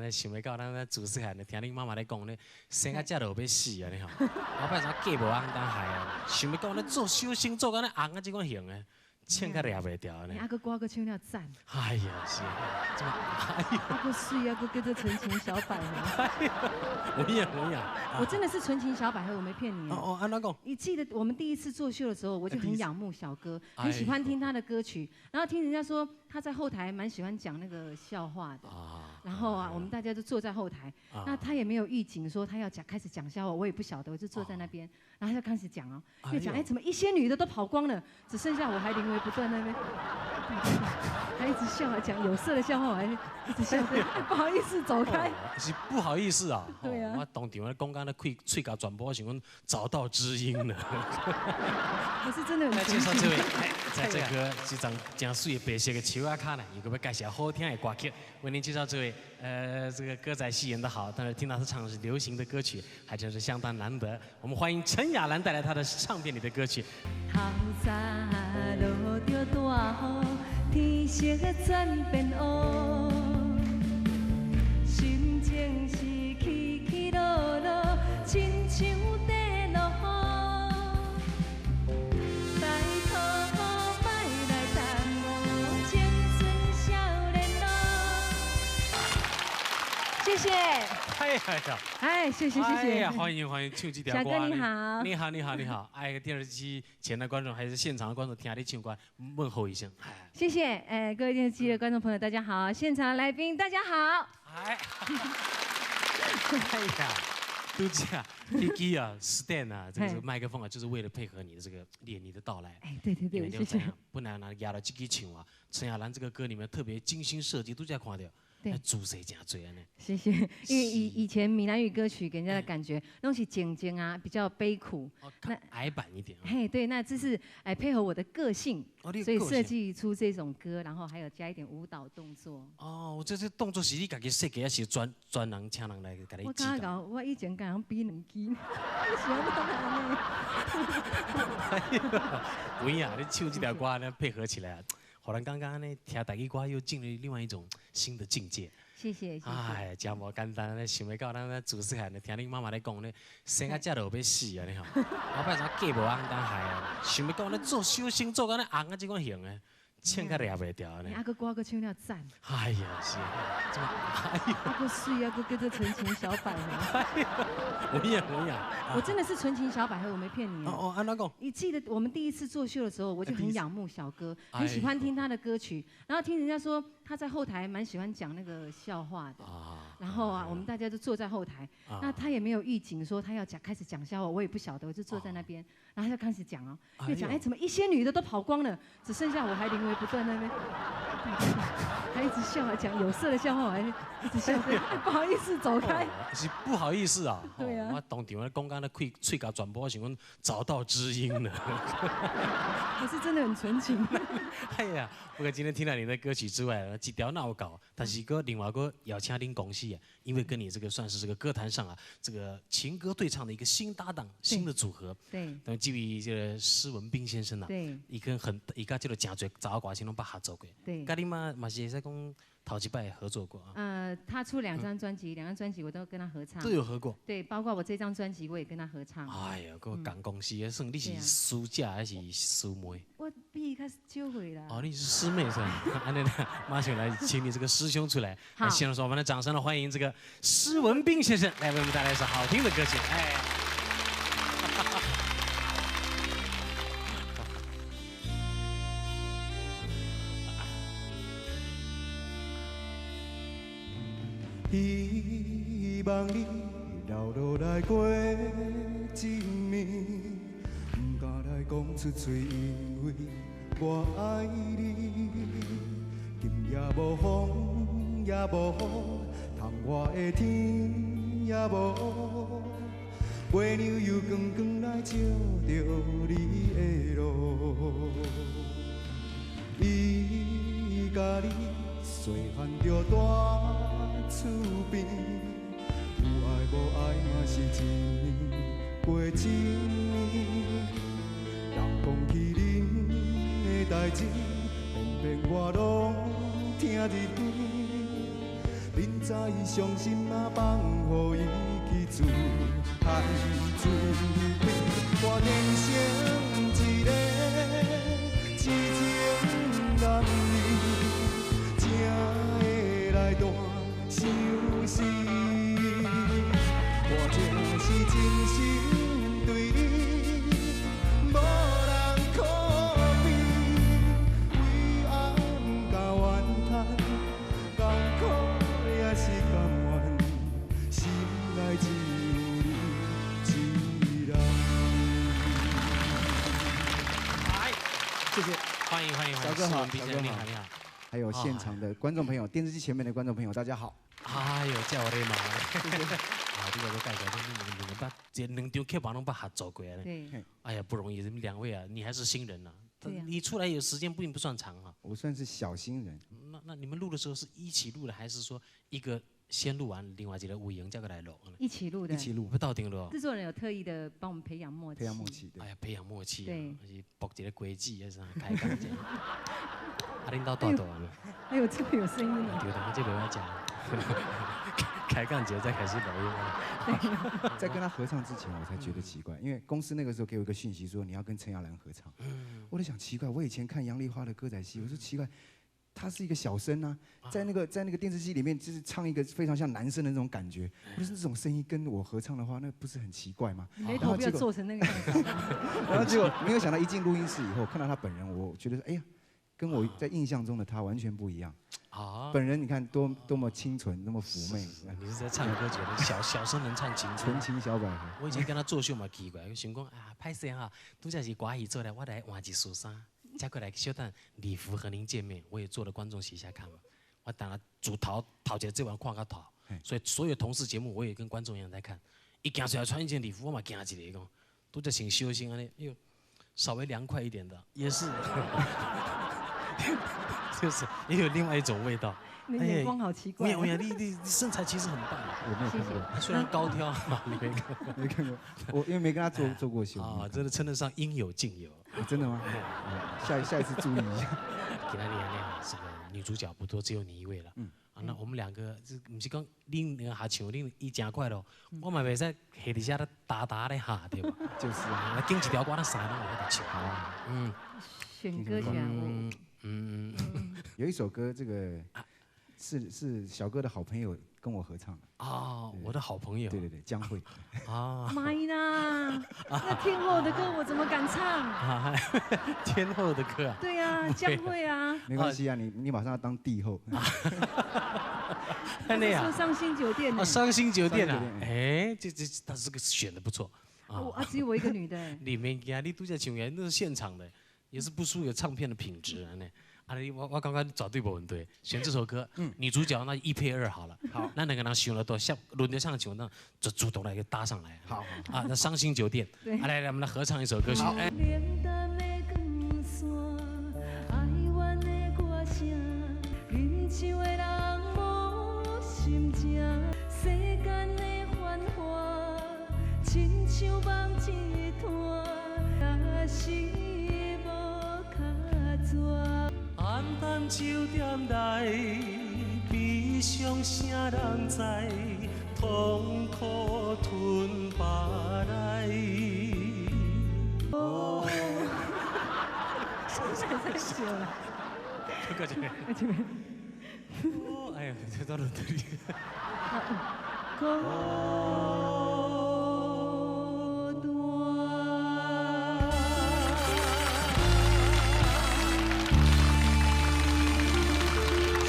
咧想欲到咱咧自细汉就听恁妈妈咧讲咧，生甲遮落欲死啊！你吼，后摆怎嫁无翁当害啊？想欲到咧做寿星做甲咧红啊这款型的，唱甲掠袂牢按呢。啊，阁歌阁唱了赞。哎呀，是，怎么？哎呦，啊，阁媠啊，阁叫做纯情小百合。有影有影。我真的是纯情小百合，我没骗你。哦哦，按怎讲？你记得我们第一次做秀的时候，我就很仰慕小哥，很喜欢听他的歌曲，然后听人家说他在后台蛮喜欢讲那个笑话的。然后啊，我们大家都坐在后台，那他也没有预警说他要讲开始讲笑话，我也不晓得，我就坐在那边，然后他就开始讲哦，又讲哎，怎么一些女的都跑光了，只剩下我还临危不断那边，还一直笑，还讲有色的笑话，我还一直笑，不好意思走开。是不好意思啊。对啊。我当场咧讲到咧开喙共全部，想讲找到知音了。我是真的很。来介绍这位，在这个这张真媠的白色的树仔跤呢，又阁欲介绍好听的歌曲，为您介绍这位，这个歌仔戏演得好，但是听到他唱的是流行的歌曲，还真是相当难得。我们欢迎陈雅兰带来她的唱片里的歌曲。透早落著大雨，天色转变乌，心情是起起落落，亲像在落雨。拜托莫来耽误青春少年路。谢谢。哎呀呀！哎，谢谢谢谢。哎呀，欢迎欢迎，唱这条歌。小哥你好。你好你好你好，哎，电视机前的观众还是现场的观众，听你唱歌，问候一声。谢谢，哎，各位电视机的观众朋友，大家好，现场来宾大家好。哎。哎呀，拄才，飞机啊，stand 啊，这个麦克风啊，就是为了配合你的这个练你的到来。哎，对对对，谢谢。本来呢，压了这支唱啊，陈雅兰这个歌里面特别精心设计，拄才看著。对，姿势真济按呢。谢谢，因为以前闽南语歌曲给人家的感觉，拢是静静啊，比较悲苦。那矮板一点。嘿，对，那这是哎配合我的个性，所以设计出这种歌，然后还有加一点舞蹈动作。哦，我这这动作是你家己设计，还是专专人请人来共你指导？我刚刚我以前共人比两支，你喜欢到哪呢？有影，你唱这条歌呢，配合起来。予人感觉按呢，听台语歌又进入另外一种新的境界。谢谢。哎，真无简单，咧想欲到咱咧自细汉就听恁妈妈咧讲咧，生甲遮落欲死啊！你吼，后摆怎嫁无翁当害啊？想欲到咧做寿星做甲咧红啊这款型的，唱甲掠袂牢按呢。啊，阁歌阁唱了赞。哎呀，是，怎么？哎呦，啊，阁媠啊，阁叫做纯情小百合。有影有影。我真的是纯情小百合，我没骗你。哦哦，按怎讲？你记得我们第一次做秀的时候，我就很仰慕小哥，很喜欢听他的歌曲，然后听人家说他在后台蛮喜欢讲那个笑话的。然后啊，我们大家都坐在后台，那他也没有预警说他要讲开始讲笑话，我也不晓得，我就坐在那边，然后他就开始讲哦，又讲哎，怎么一些女的都跑光了，只剩下我还临危不断那边，还一直笑，还讲有色的笑话，我还一直笑，不好意思走开。是不好意思啊。对啊。我当场咧讲到咧开喙共全部，想讲找到知音了。我是真的很纯情。哎呀，不过今天听了你的歌曲之外，这条闹搞，但是阁另外阁邀请恁公司啊，因为跟你这个算是这个歌坛上啊，这个情歌对唱的一个新搭档、新的组合。那这位这个施文彬先生啊，伊跟很伊佮这个诚济查某歌星拢捌合作过。佮你嘛嘛是会使讲头一摆合作过啊。他出两张专辑，两张专辑我都跟他合唱。都有合过。对，包括我这张专辑我也跟他合唱。哎呀，阁仝公司的，算你是师姐还是师妹？我比伊较少岁啦。哦，你是师妹是吧？按呢，马上来请你这个师兄出来。好。先说我们的掌声来欢迎这个施文彬先生来为我们带来一首好听的歌曲。哎。希望你留落来过一暝，不敢来讲出嘴，因为我爱你。今夜无风也无雨，窗外的天也无乌，月亮又光光来照著你的路。伊佮你细汉就蹛厝边，有爱无爱嘛是一年过一年。人讲起恁的代志，偏偏我拢听入耳。恁查知伤心嘛放予伊去自叹自悲，我变成一个痴情男儿，才会来大相思。我这是真心对你，无人可比，为爱不敢怨叹，艰苦也是甘愿，心内只有你一人。来，谢谢，欢迎欢迎欢迎，小哥好，小哥你好你好，还有现场的观众朋友，电视机前面的观众朋友，大家好。哎呦，叫我的妈！啊，这个我介绍，你们两个把这两张曲目拢捌合作过咧。对。哎呀，不容易，你们两位啊，你还是新人呐。你出来有时间并不算长啊。我算是小新人。那你们录的时候是一起录的，还是说一个先录完，另外一个有闲再过来录？一起录的。一起录。不到顶了。制作人有特意的帮我们培养默契。培养默契。哎呀，培养默契。对。是搏一个规矩，还是啥开讲者？啊，恁兜大大呢？哎呦，这个有声音了。对，这袂歹食。开杠节再开始录音。在跟他合唱之前，我才觉得奇怪，因为公司那个时候给我一个讯息说你要跟陈雅兰合唱。我在想奇怪，我以前看杨丽花的歌仔戏，我说奇怪，她是一个小生啊，在那个电视机里面就是唱一个非常像男生的那种感觉，不是这种声音跟我合唱的话，那不是很奇怪吗？眉头不要做成那个样子。然后结果没有想到一进录音室以后，看到他本人，我觉得哎呀，跟我在印象中的他完全不一样。啊，本人你看多么清纯，那么妩媚。你是在唱歌，觉得小小生能唱情歌？纯情小百合。我以前跟他做秀嘛，奇怪，想讲啊，歹势哈，拄才是歌戏做来，我来换一束衫，再过来小等礼服和您见面，我也坐了观众席下看嘛。我等下主头头一个这晚看到头，所以所有同事节目我也跟观众一样在看。一行出来穿一件礼服，我嘛惊一下讲，拄才穿小生按呢，哟，稍微凉快一点的，也是。就是也有另外一种味道。你眼光好奇怪。没有没有，你身材其实很棒。我没有看过。虽然高挑，你没看过，没看过。我因为没跟他做过秀。啊，真的称得上应有尽有。真的吗？下下一次注意一下。给他练练，这个女主角不多，只有你一位了。嗯。啊，那我们两个这毋是讲恁两个合唱，恁伊真快乐，我嘛袂使下伫遐咧哒哒咧哈，对无？就是啊。那拣一条歌，咱三个拢会得唱。嗯。选歌起来。嗯，有一首歌，这个是小哥的好朋友跟我合唱的。啊，我的好朋友。对对对，江蕙。啊。妈呀，那天后的歌我怎么敢唱？天后的歌啊。对啊，江蕙啊。没关系啊，你马上要当帝后。那说伤心酒店。啊，伤心酒店啊，哎，这他这个选的不错。啊，只有我一个女的。你免惊，你拄才唱的那是现场的，也是不输有唱片的品质呢。啊，你我刚刚绝对无问题，选这首歌，女主角那一配二好了。好，那两个人想了多，像轮得上唱，那就主动来给搭上来。好，啊，那伤心酒店，啊来来，我们来合唱一首歌曲。好。冷淡的光线，哀怨的歌声，恁唱的人无心情，世间的繁华，亲像梦一团，若是无卡纸。暗淡酒店内，悲伤啥人知？痛苦吞腹内。哦，太久了。这个这边。哎呀，这到了这里。苦。